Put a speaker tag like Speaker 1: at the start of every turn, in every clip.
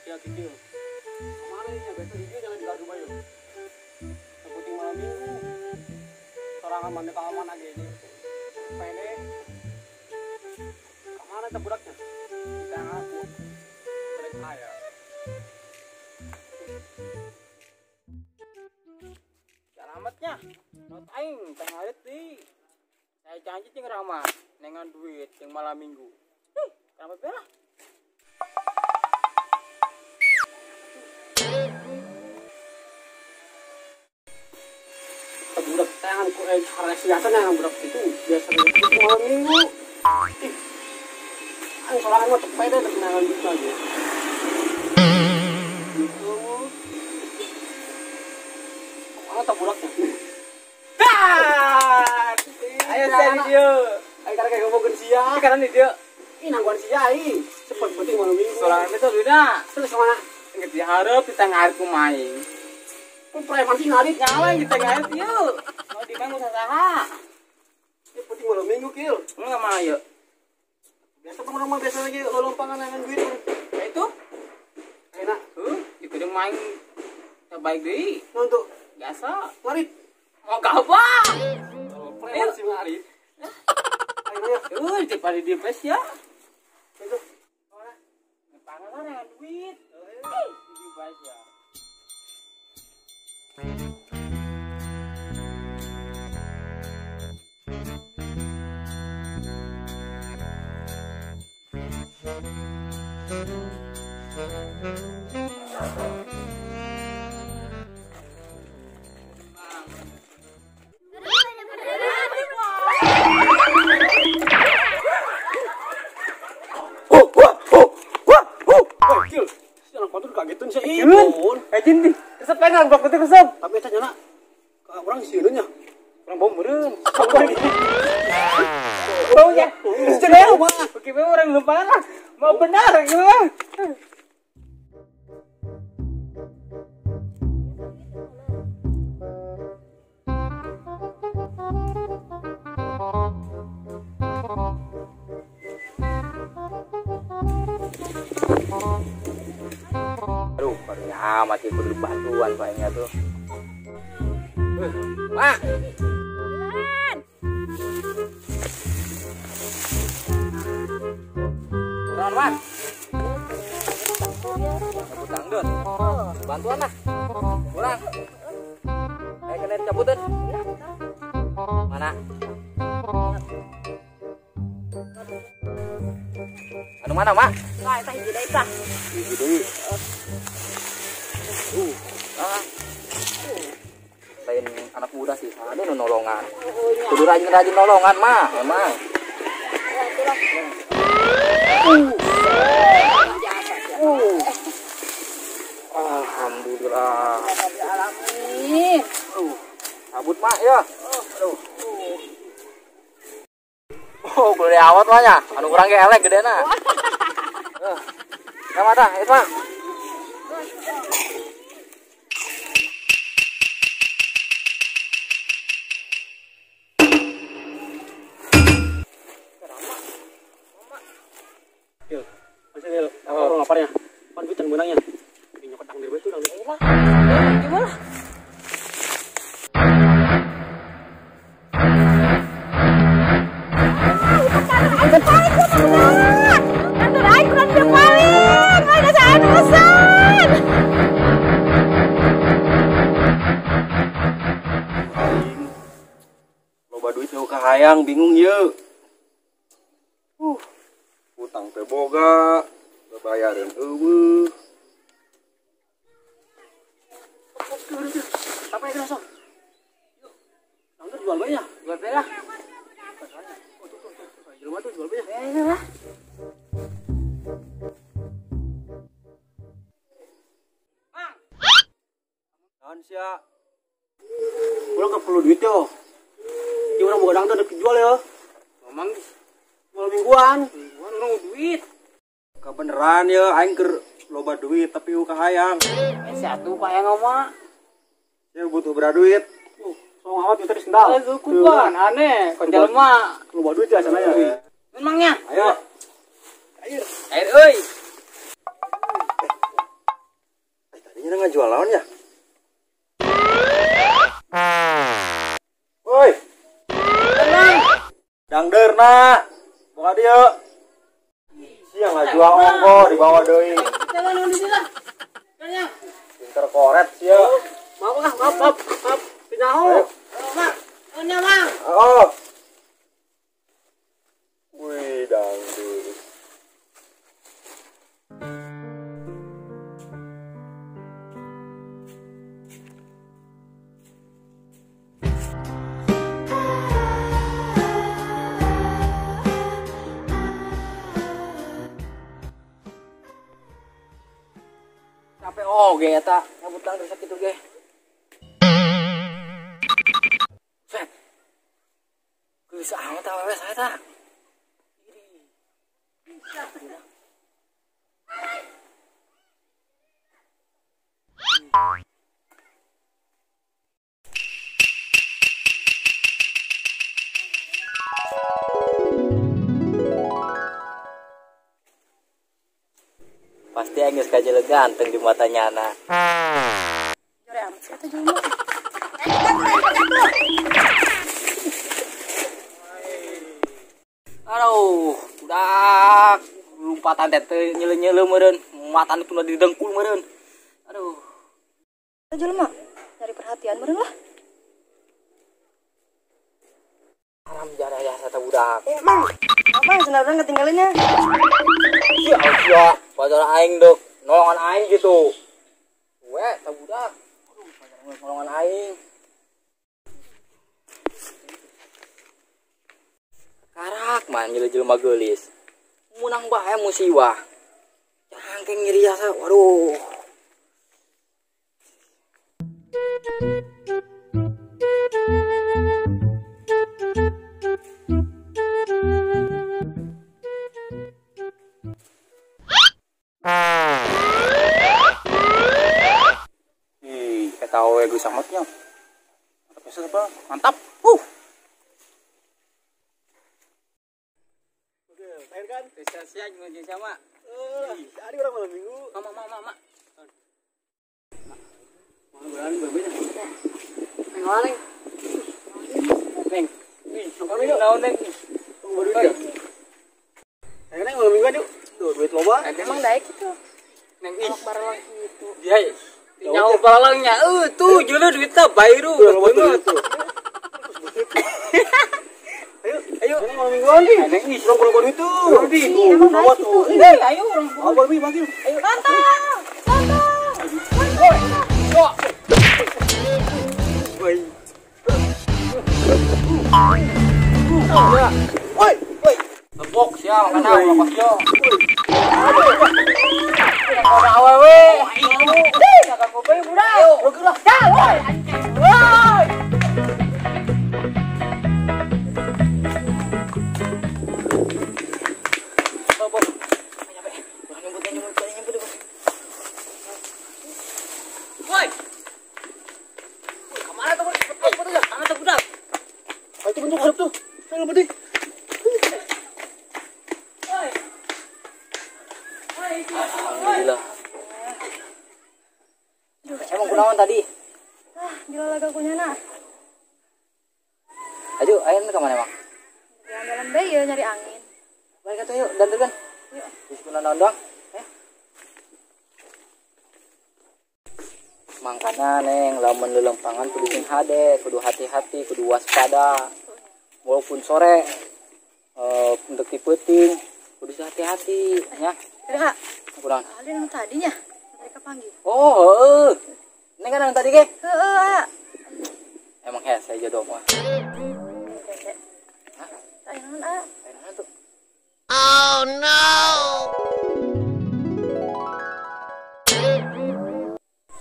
Speaker 1: Ya kecil. Kemana ini ya? Biasa dia jangan di gardu bayu. Seputing malam minggu. Sorangan mana kawan aja ini. Pede. Kemana itu budaknya? Kita ngaku. Mereka kaya.
Speaker 2: Selamatnya. Not aing tengah hari. Saya janji cing ramah nengan duit yang malam minggu. Kenapa bela?
Speaker 1: Budak tangan ku harga senjata budak itu biasa itu malam minggu. Ih, aing sorangan mah cepet deh nengan duit lagi. Gitu. Mana tak budaknya?
Speaker 2: Ayo saya di dia.
Speaker 1: Ayo karena kayak ngomongin sia.
Speaker 2: Karena di dia.
Speaker 1: Ih nangguan sia ih. Cepet penting malam minggu.
Speaker 2: Sorangan itu duitnya.
Speaker 1: Terus kemana?
Speaker 2: Nggak diharap kita ngarit kumain.
Speaker 1: Kok preman sih ngarit?
Speaker 2: Nyala kita ngarit yuk. Mau di mana usah saha.
Speaker 1: Ini penting malam minggu kil.
Speaker 2: Lu nggak mau yuk?
Speaker 1: Biasa pengen mah biasa lagi lompangan dengan duit.
Speaker 2: Ya itu.
Speaker 1: Enak.
Speaker 2: Itu dia main terbaik deh.
Speaker 1: Untuk
Speaker 2: biasa.
Speaker 1: Ngarit.
Speaker 2: Mau gak apa?
Speaker 1: Preman sih ngarit. Ayo ayo.
Speaker 2: Daripada di pes ya.
Speaker 1: Itu.
Speaker 2: Pangalan dengan duit. Di pes ya. Ejin di, resep pengen blok itu resep.
Speaker 1: Tapi eta nyana ka urang sieunnya.
Speaker 2: Urang bau meureun. Baunya. Cenah mah. Oke, urang lupa lah. Mau benar gitu mah. Aduh, barunya masih perlu bantuan kayaknya tuh. Mak. Ron, Mak. Cabut dangdut. Bantuan lah. Kurang. Ayo kena cabutin. Mana? Anu mana, Mak?
Speaker 3: Nah, eta hiji deui tah.
Speaker 2: Hiji deui. Lain anak muda sih, ada nu nolongan. Kudu rajin-rajin nolongan mah, emang. Alhamdulillah.
Speaker 3: Alamin.
Speaker 2: Cabut mak ya. Aduh. Oh, gede awat mah nya. Anu kurang ge elek gedena. Ya mata, itu mak.
Speaker 1: Yo, masih Del. Orang laparnya. Pan duit menangnya. Ini nyokot tang dari itu dang.
Speaker 3: Lah. Gimana?
Speaker 4: Loba duit nu kahayang bingung ye. Utang teh boga, bayareun eueuh.
Speaker 1: Apa itu langsung? Yuk. Dangdut jual banyak.
Speaker 2: Jual bela.
Speaker 1: Oh, tuh, tuh, tuh. Jelema tuh jual banyak.
Speaker 3: Ya, lah.
Speaker 2: Mang.
Speaker 4: Naon sia?
Speaker 1: Urang gak perlu duit yo. Ieu urang boga dangdut dek dijual yo.
Speaker 2: Ngomong
Speaker 1: jual mingguan.
Speaker 2: Mingguan urang mau duit.
Speaker 4: Kebeneran ya aing keur loba duit tapi kahayang.
Speaker 2: Satu kahayang mah.
Speaker 4: Ya butuh berapa duit?
Speaker 1: Song awat kita di sendal.
Speaker 2: Cukupan aneh, kon jelema.
Speaker 1: Loba duit ya sana ya.
Speaker 2: Memangnya?
Speaker 4: Ayo.
Speaker 2: Air. Air euy.
Speaker 4: Ini ngajual lawan ya? Woi. Tenang. Dangderna. Buka dia. Siang ngajual ongko dibawa deui. Pinter koret sia.
Speaker 1: Maaf ah, maaf, maaf, maaf. Pindaho. Mak, nya Mang.
Speaker 4: Oh. Wih, dangdut.
Speaker 2: Capek oge eta, nyabut dangdut sakitu ge. Set. Geus amat awewe saya ta. Pasti aing geus kajeuleuh ganteng di mata nyana.
Speaker 3: Jore amat sih eta jelema.
Speaker 2: Aduh, budak lompatan teh teu nyeuleuh-nyeuleuh meureun, matan itu di dengkul meureun. Aduh.
Speaker 3: Eta jelema nyari perhatian meureun lah.
Speaker 2: Haram jarah ya eta budak.
Speaker 3: Mang, apa yang senarang ketinggalannya?
Speaker 2: Ya, ya, pacar aing dok, nolongan aing gitu. We, eta budak. Aduh, pacar aing nolongan aing. Karak man nyeleuh jelema geulis. Munang bae musibah. Cangkeng nyeri asa, waduh.
Speaker 1: Ih, eta we geus amatnya. Mantap pisan apa? Mantap.
Speaker 4: Air kan?
Speaker 2: Sia jeung sama.
Speaker 4: Tadi orang malam minggu.
Speaker 2: Mama, mama, mama.
Speaker 1: Mana berani berbeda. Neng, mana neng? Neng. Ih, naon neng?
Speaker 4: Tunggu duit ya. Ayo neng malam minggu yuk. Tuh duit loba.
Speaker 3: Emang daek gitu.
Speaker 2: Neng ih.
Speaker 3: Barang gitu.
Speaker 2: Dia nyawa barangnya. Tuh jeuleuh duitna bairu.
Speaker 4: Tuh. Ayo, ayo. Neng malam mingguan nih. Neng ih, urang loba duit tuh.
Speaker 3: Emang daek gitu.
Speaker 2: Eh, ayo urang.
Speaker 4: Oh, babi panggil.
Speaker 2: Ayo.
Speaker 3: Mantap. Mantap.
Speaker 2: Woi. Wah.
Speaker 4: Woi. Woi, woi.
Speaker 2: Tepok sia makana ulah pas yo. Ora awewe. Deh, kakak kopi budak. Ayo, lah. Ya, woi. Woi. Woi. Kemana tuh? Mana tuh budak?
Speaker 4: Itu bentuk harap tuh. Saya lupa deh.
Speaker 2: Alhamdulillah. Emang kunaon tadi?
Speaker 3: Ah, gila laga kunyana.
Speaker 2: Ayo, ayo ke mana emang?
Speaker 3: Jalan-jalan bae ya nyari angin.
Speaker 2: Balik atuh yuk, dandan. Yuk. Terus kunaon doang? Eh. Mangkana neng, lamun lelempangan kudu sing hade, kudu hati-hati, kudu waspada. Walaupun sore untuk peuting, kudu hati-hati ya.
Speaker 3: Kak.
Speaker 2: Kurang.
Speaker 3: Alin yang tadinya mereka panggil.
Speaker 2: Oh, heeh. Neng kan yang tadi ke?
Speaker 3: Heeh,
Speaker 2: Emang hese jodoh mah. Hah?
Speaker 3: Ayo naon, ah?
Speaker 2: Ayo naon tuh?
Speaker 5: Oh no.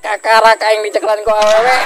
Speaker 2: Kakarak aing diceklan ku awewe.